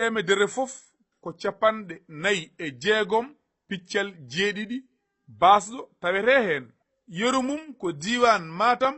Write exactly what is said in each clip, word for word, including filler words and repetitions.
teemedere fof ko capanɗe nayi e jeegom piccal jeeɗiɗi baasɗo tawetee heen. Yeru mum ko diiwaan Matam,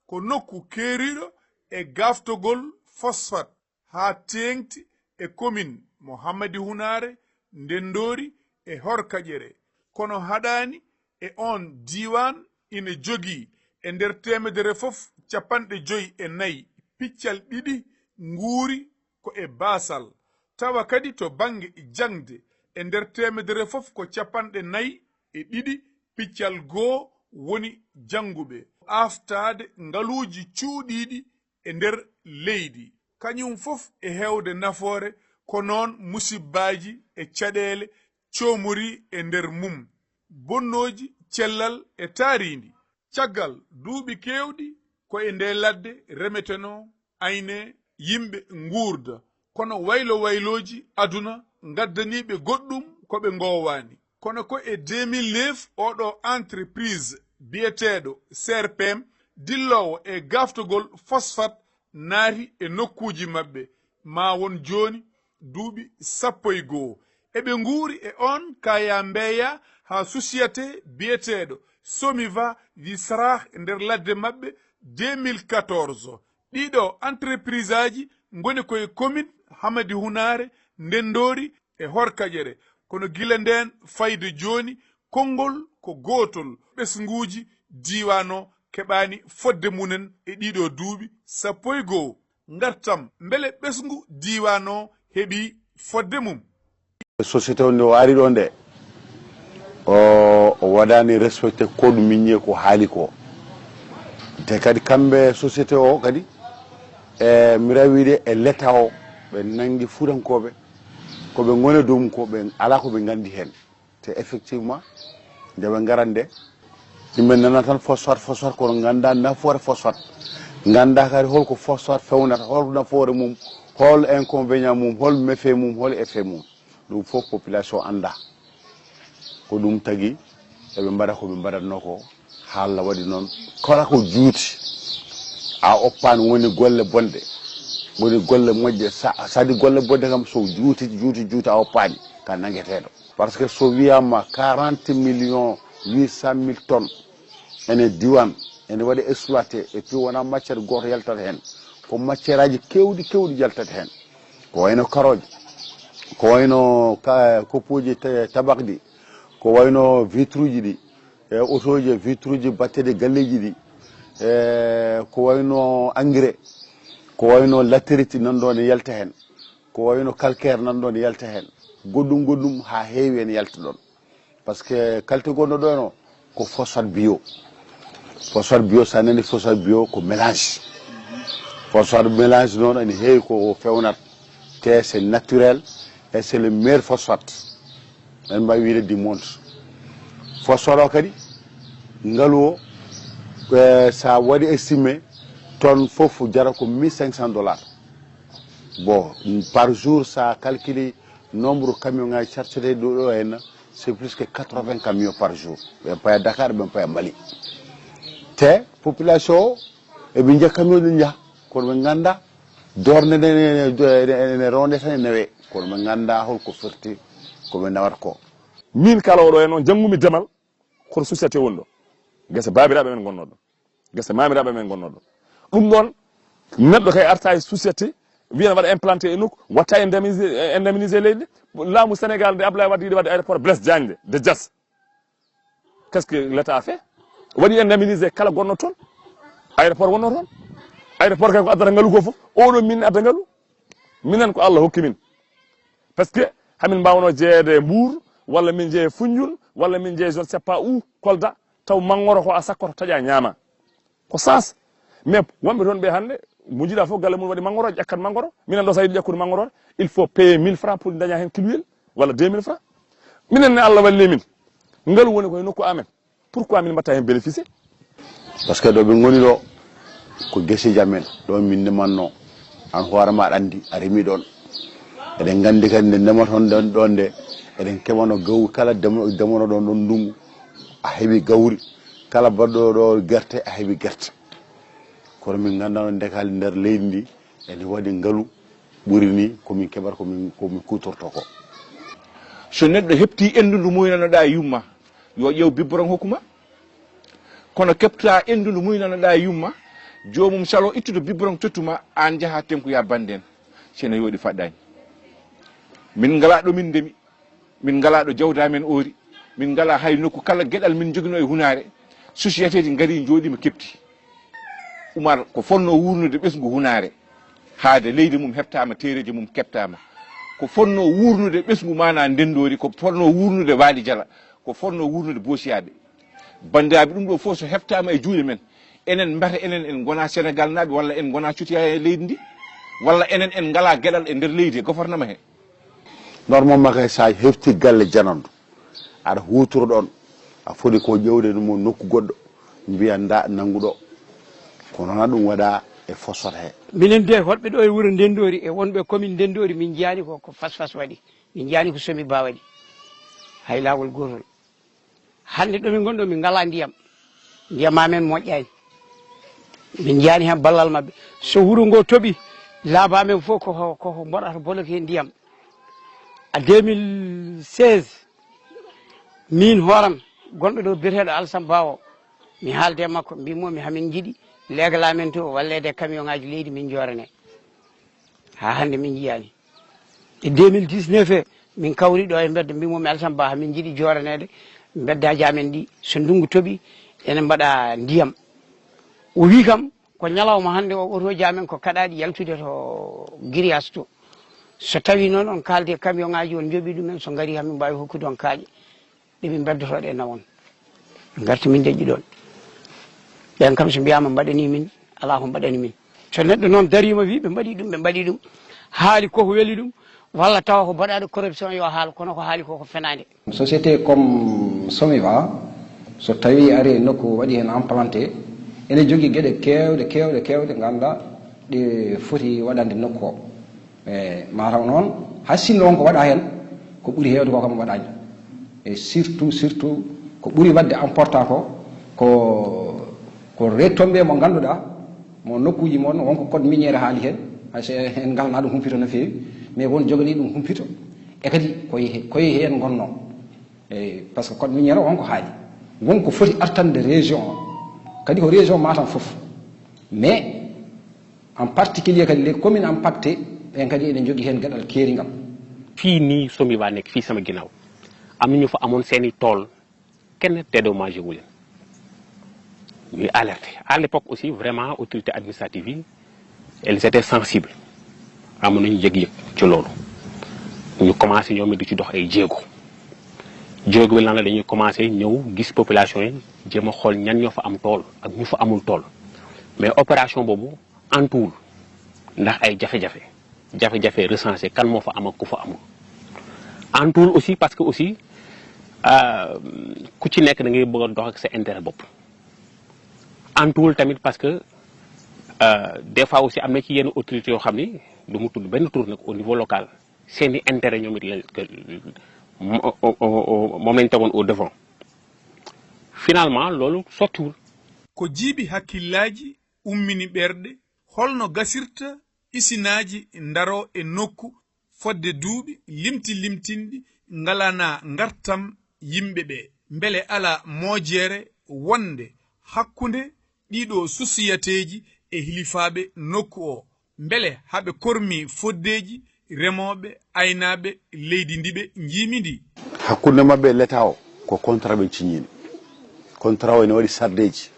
ko nokku keeriiɗo e gaaftogol fosfat haa teeŋti e komin mo Hammadi Hunaare, Ndenndoori e Horkaƴere. Kono haɗaani e oon diiwaan ina jogii e nder teemedere fof capanɗe joy e nayi piccal ɗiɗi nguuri ko e baasal. Tawa kadi to bannge jaŋde e nder teemedere fof ko capanɗe nayi e ɗiɗi piccal goo woni jannguɓe. Aaftaade ngaluuji cuuɗiiɗi e nder leydi, kañum fof e heewde nafoore, ko noon musibbaaji e caɗeele coomorii e nder mum, bonnooji cellal e taariindi. Caggal duuɓi keewɗi, ko e nde ladde remetenoo, aynee, yimɓe nguurda, kono waylo-waylooji aduna ngaddanii ɓe goɗɗum ko ɓe ngoowaani. Kono ko e deux mille neuf, oɗo entreprise biyeteeɗo C R P M, dilloowo e gaaftogol fosfat, naati e nokkuuji maɓɓe, maa won jooni duuɓi sappo e goo. Eɓe nguuri e oon kaya mbeya haa susiyete biyeteeɗo Somiva wi saraax e nder ladde maɓɓe deux mille quatorze. Ɗiɗo entreprise aji ngoni koye commune Hamadi Hunaare, Ndenndoori e Horkaƴere. Kono gila ndeen fayde jooni, konngol ko gootol. Ɓesnguuji diiwaan o keɓaani fodde mumen e ɗiɗo duuɓi sappo e goo. Ngartam, mbele ɓesngu diiwaan o heɓii fodde mum? Société o nde o ari ɗo nde, o o waɗani respecté code minier ko haali ko. Te kadi kamɓe société o kadi, e mi rawi wiide e l'état o, ɓe nangi fuutankooɓe, ko ɓe ngoni e dow mum ko, ɓe alaa ko ɓe nganndi heen. Te effectivement, nde ɓe ngarat nde, yimɓe nana tan phosphate, phosphate, kono ngannda nafoore phosphate. Ngannda kadi holko phosphate fewnata, hol nafoore mum, hol inconvénient mum, hol méfait mum, hol effet mum. Ɗum fof population annda. Ko ɗum tagi eɓe mbaɗa ko ɓe mbaɗatnoo ko. Haalla waɗi noon, kala ko juuti, a oppaani, woni golle bonɗe, woni golle moƴƴe. Sa, sa di golle bonɗe kam, so juuti, juuti, juuti, a oppaani, ka nangeteeɗo. Par ce que so wiyaama quarante millions huit cent mille tonnes ene diwan, ene waɗi exploité, et puis wonaa matière gooto yaltata heen, ko matière aji keewɗi, keewɗi yaltata heen. Ko wayno karooje, ko wayno ka, koppuuji ta, tabakdi, ko wayno vitre uji ɗi, e otooji e vitre uji batteɗi galleeji ɗi, e ko wayno engrais, ko wayno latérite nan ɗo ne yalta heen, ko wayno calcaire nan ɗo ne yalta heen, goɗɗum goɗɗum haa heewi ene yalta ɗoon. Par ce que qualité gonɗo ɗo no ko phosphate bio. Phosphate bio, sa nani phosphate bio ko mélange. Phosphate mélange noon ene heewi ko o fewnat. Te c'est naturel et c'est le meilleur phosphate. En mbawi wiide du monde. Phosphate o kadi, ngalu o, eh, sa waɗi estimé, tonne fof jara ko mille cinq cents dollars. Bon, par jour, sa calculi nombre camion ngaji chargete ɗo, ɗo henna, c'est plus que quatre-vingts camions par jour. Ɓe paya Dakar, ɓe paya Mali. Te population o, eɓe njiya camion ɗi njaha, kono ɓe ngannda, dorde nde ne, ne, ne, ne ronde tan e nawe, kono ɓe ngannda holko firti ko ɓe nawata ko. Min kala oɗo en on, janngumi demal, koto société woni ɗo. Gese babiraɓe men gonno ɗo. Gese mamiraaɓe men ngonnoo ɗo. Ɗum ɗoon, neɗɗo kay arta e société, wiya ne waɗa implanté e nokku, watta indemnisé, indemnisé leydi ndi. Laamu Sénégal nde Abdoulaye Wade yiɗi waɗde aéroport Blaise Diagne nde, de Diass. Qu'est-ce que l'État a fait? Waɗi indemnisé kala gonno toon. Aéroport wonno toon. Aéroport kay ko addata ngalu goo fof. Oɗo min adda ngalu. Minen ko Allah hokki min. Parce que hamin mbaawno jeyeede e Mbuur, walla min njeye Fuñjun, walla min njeye je ne sais pas où, Kolda, taw manngoro ko a sakkoto taƴa ñaama. Ko sens. Mais wonɓe toon ɓe hannde, mo njiɗa fof galle mum waɗi manngoro, ƴakkat manngoro. Minen ɗo sa yiɗi ƴakkude manngoro, il faut payer mille francs pour daña heen kilwel, walla deux mille francs. Minen ne Allah walli min. Ngalu woni koye nokku amen. Pourquoi min mbatta heen bénéficié? Par ce que ɗo ɓe ngoni ɗo ko geseji amen, ɗo min ndemanno. An hoore ma aɗa anndi a remi ɗon. Eɗen nganndi kadi nde ndematon ɗon ɗon nde, eɗen keɓano gawri kala ndemanoɗon ɗon ndungu a heɓi gawri, kala baɗɗo ɗo gerte a heɓi gerte. Kono min nganndano nde kala nder leydi ndi ene waɗi ngalu. Ɓuri ni ko min keɓata, ko min, ko min kutorto ko. So neɗɗo heɓti enndu ndu muynanoɗaa e yumma, yo ƴeew bibboron hokku ma. Kono keɓta enndu ndu muynanoɗaa e yumma, joomum salo ittude bibboron tottu ma, aan njaha tenkuya bannden. Sene yooɗi faɗɗaani. Min ngalaa ɗo min ndemi. Min ngalaa ɗo jawdi amen oori, min ngalaa hay nokku kala geɗal min njoginoo e hunaare, sosiyateeji ngarii njooɗiima keɓti. Umar ko fotnoo wuurnude ɓesngu hunaare, haade leydi mum heɓtaama, teereeji mum keɓtaama. Ko fotnoo wuurnude ɓesngu maanaa ndenndoori, ko fotnoo wuurnude Waali Jala, ko fotnoo wuurnude Boosiyaaɓe. Banndiraaɓe, ɗum ɗo fof so heɓtaama e juuɗe men, enen mbata enen en ngonaa Senegaal naaɓe, walla en ngonaa citoyen e leydi ndi, walla enen en ngalaa geɗal e nder leydi e gofornama he? Normalement kay, so a hefti galle janandu, aɗa huutoro ɗon, a foti ko ƴewde ɗum o nokku goɗɗo, mbiya nda nanngu ɗo. Kono na ɗum waɗa e fosfat he. Minen de, hoɗɓe ɗo e wuro Ndenndori, e wonɓe commune Ndenndori, min njiyaani ko, ko fas fas waɗi. Min njiyaani ko Somi Ba waɗi. Hay laawol gootol. Hannde ɗo min ngonɗo, min ngalaa ndiyam. Ndiyam amen moƴƴaani. Min njiyaani heen ballal maɓɓe. So wuro ngo toɓi, laabi amen fof ko, ko, ko mboɗata boloke ndiyam. A deux mille seize, miin hooram, gonɗo ɗo biyeteeɗo Alsan Ba o, mi haalde e makko, mbimmo mi hamin njiɗi leegal amen to walleede e camion ŋaaji leydi min njoorane. Haa hannde min njiyaani. E deux mille dix-neuf he, min kawri ɗo e mbedda, mbimmo mi Alsan Ba, hamin njiɗi jooraneede mbeddaaji amen ɗi. So ndunngu toɓi, ene mbaɗa ndiyam. O wii kam, ko ñalawma hannde o, otooji amen ko kaɗaaɗi yaltude to giriyas to. So tawii noon on kaaldi e camion ŋaaji, on njoɓii ɗumen, so ngarii, hamin mbaawi hokkude on kaaƴe ɗe min mbeddotoo ɗe nawon. Ɓe ngarti, min ndeƴƴi ɗoon. Ɓeen kam, so mbiyaama mbaɗanii min, alaa ko mbaɗani min. So neɗɗo noon dariima, wii ɓe mbaɗii ɗum, ɓe mbaɗii ɗum, haali ko ko weli ɗum, walla tawa ko baɗaaɗo corruption yo haal, kono ko haali ko, ko fenaande. Société comme Somiva, so tawii ari e nokku waɗi heen implanté, ene jogii geɗe keewɗe, keewɗe, keewɗe, ngannduɗaa ɗe foti waɗande nokku o. E mataw noon, hay sinno won ko waɗa heen, ko ɓuri heewde ko kam waɗaani. E surtout, surtout, ko ɓuri waɗde important ko, ko, ko retombé mo ngannduɗaa, mo nokkuuji mon, won ko code minière haali heen, hay so en ngalnaa ɗum humpito no feewi, mais won joganii ɗum humpito, e kadi koye, koye heen ngonnoo. E, par ce que code minière o won ko haali. Won ko foti artande région o. Kadi ko région Matam fof. Mais, en particulier kadi les communes impactées, ɓen kadi ene njogii heen gaɗal keeringal. Fii nii Somiva nekk fii sama ginnaaw, am na ñu fa amoon seeni tool, kenn dédommagé wu leen. Ñuy alerté. À l'époque aussi, vraiment, autorité administrative yi, elles étaient sensibles. Amoon nañu yëg-yëg ci loolu. Ñu commencé ñoom it di ci dox ay jéego. Jéego bi lan la? Dañuy commencé ñëw gis population yi, jéem a xool ñan ñoo fa am tool ak ñu fa amul tool. Mais opération boobu antuwul ndax ay jafe-jafe. Jafe-jafe recensé kan moo fa am ak ku fa amul. Antuwul aussi parce que aussi, euh, ku ci nekk da ngay bëgg a dox ak sa intérêt bopp. Antuwul tamit parce que, euh, des fois aussi am na ci yenn autorités yoo xam ni du mu tudd benn tur nag, au niveau local, seeni intérêt ñoom it la, que, mo-, o-, o-, o-, moom lañ tegoon au devant. Finalement, loolu sottiwul. Ko jiibi hakkillaaji, ummini ɓerɗe, holno gasirta isinaaji ndaroo e nokku fodde duuɓi limti-limtinɗi ngalana ngartam yimɓe ɓe? Mbele alaa mojeere wonde hakkunde ɗiɗo sosiyateeji e hilifaaɓe nokku o? Mbele haɓe kormi foddeeji remooɓe, aynaaɓe leydi ndi ɓe njiimi ndi? Hakkunde maɓɓe e Leta o, ko contrat ɓe ciññini. Contrat o ene waɗi sardeeji.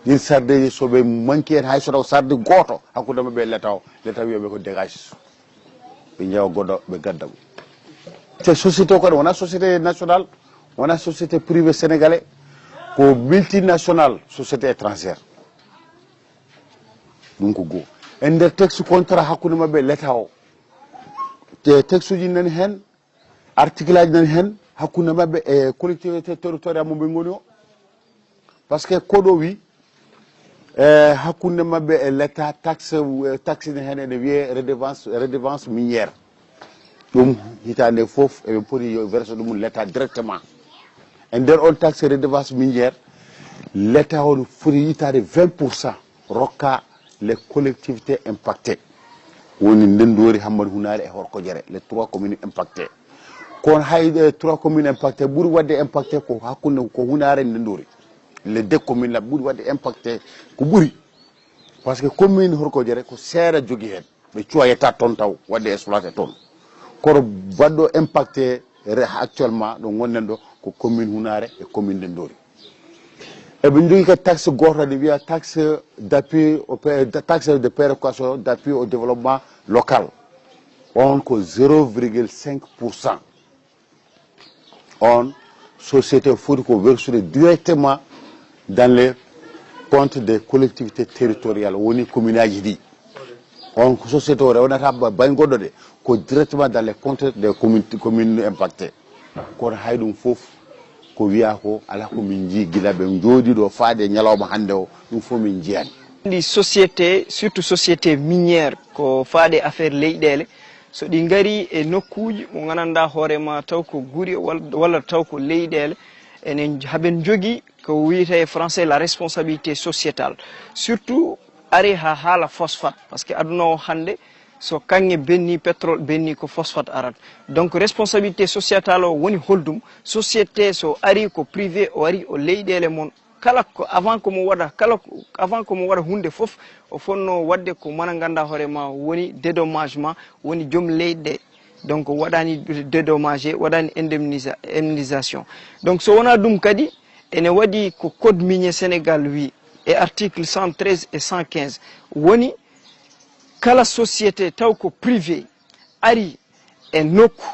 Ɗin sardeeji, so ɓe manki en hay so taw sarde gooto hakkunde maɓɓe e Leta o, Leta wiya ɓe ko dégage. Ɓe njawa goɗɗo, ɓe gadda mo. Te société o kadi wona société nationale, wona société privé sénégalais, ko multinationale, société étrangère. Ɗum ko goo. E nder texte contrat hakkunde maɓɓe e Leta o, te texte uji nani heen, article aji nani heen hakkunde maɓɓe e collectivité territoriale mo ɓe ngoni o. Par ce que koɗo wi, e, hakkunde maɓɓe e Leta, taxe, e, taxe ne heen ene wiyee redevance, redevance minière. Ɗum hitaande fof eɓe poti yo verse ɗum Leta directement. E nder on taxe redevance minière, Leta o foti ittaade vingt pour cent rokka les collectivités impactées. Woni Ndenndori, Hammadi Hunaare e Horkojere, les trois communes impactées. Kono hay ɗe trois communes impactées, ɓuri waɗde impacté ko hakkunde ko Hunaare e Ndenndori. Les deux communes la ɓuri waɗde impacté ko ɓuri. Parce que commune Horkojere ko seeɗa jogii heen. Ɓe cuwayata toon taw waɗde exploité toon. Kono baɗɗo impacté re-, actuellement ɗo ngonɗen ɗo ko commune Hunaare e commune Ndenndori. Eɓe njogii kadi taxe gooto ne wiyee taxe d'appui au pé-, taxe de péréquation d'appui au développement local. On ko zéro virgule cinq pour cent. On société foti ko versude directement dans les comptes des collectivités territoriales, woni commune aji ɗi. On ko société o rewnata ba-, bañ goɗɗo de, ko directement dans les comptes des communes, communes impactées. Kono hay ɗum fof ko wiyaa ko alaa ko min njii gila ɓe njooɗii ɗo faade e ñalawma hannde o, ɗum fof min njiyaani. Ɗi société, surtout société minière, ko faade affaire leyɗeele, so ɗi ngari e nokkuuji mo nganndanɗaa hoore ma taw ko guri wal-, walla taw ko leyɗeele, enen haɓen njogii ko wiyetee e français la responsabilité sociétale. Surtout ari ha haala phosphate, parce que aduna o hannde so kaŋŋe benni, pétrole benni, ko phosphate arat. Donc responsabilité sociétale o woni holɗum? Société so ari ko privé, o ari o leyɗeele mon, kala ko avant ko mo waɗa, kala ko, avant ko mo waɗa huunde fof, o fotnoo waɗde ko mana nganndaa hoore ma woni dédommagement, woni joom leyɗe. Donc waɗaani dédommagé, waɗaani indemnisa-, indemnisation. Donc so wonaa ɗum kadi, ene waɗi ko code minier Sénégal wi e article cent treize et cent quinze, woni kala société taw ko privé ari e nokku,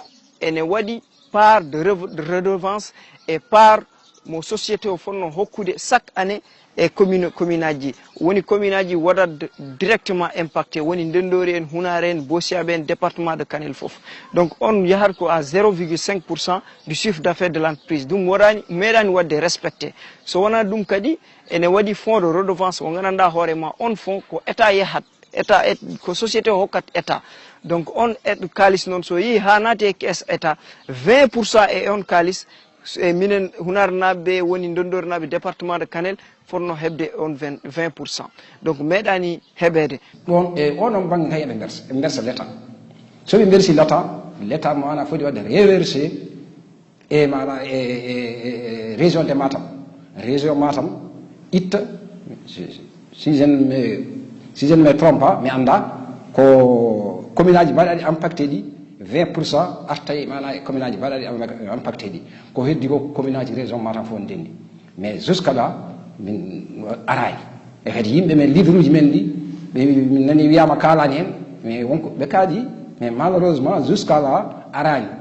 ene waɗi part de rev-, de redevance e part mo société o fotnoo hokkude chaque année e commune, commune aji. Woni commune aji waɗat directement impacté, woni Ndenndori en, Hunaare en, Boosiyaaɓe en, département de Kanel fof. Donc on yahat ko à zéro virgule cinq pour cent du chiffre d'affaires de l'entreprise. Ɗum waɗaani, meeɗaani waɗde respecté. So wonaa ɗum kadi, ene waɗi fonds de redevance mo nganndanɗaa hoore ma, on fonds ko état yahat. État, et-, ko société o hokkat état. Donc on et-, kaalis noon so yehi haa naati e caisse état, vingt pour cent e on kaalis, e minen Hunaarnaaɓe woni Ndenndornaaɓe département de Kanel fotnoo heɓde on vingt, vingt pour cent. Donc meeɗaani heɓeede. Ɗoon e oɗon bannge kay eɓe mbersa, eɓe mbersa l'État. So ɓe mbersi l'État, l'État maana foti waɗde reversé e maana e, e, e, e région de Matam. Région Matam itta, si, si je ne me, si je ne me trompe pas, mi annda, ko commune aji mbaɗaɗi impacté ɗi, vingt pour cent arta e maana e commune aji mbaɗaɗi impacté ɗi. Ko heddi ko commune aji région Matam fof ndenndi. Mais jusqu'à là, min araani. E kadi yimɓe men, leader uji men ɗi, ɓe, min nani wiyama kaalani hen, mais wonko ɓe kaali, mais malheureusement, jusqu'à là, araani.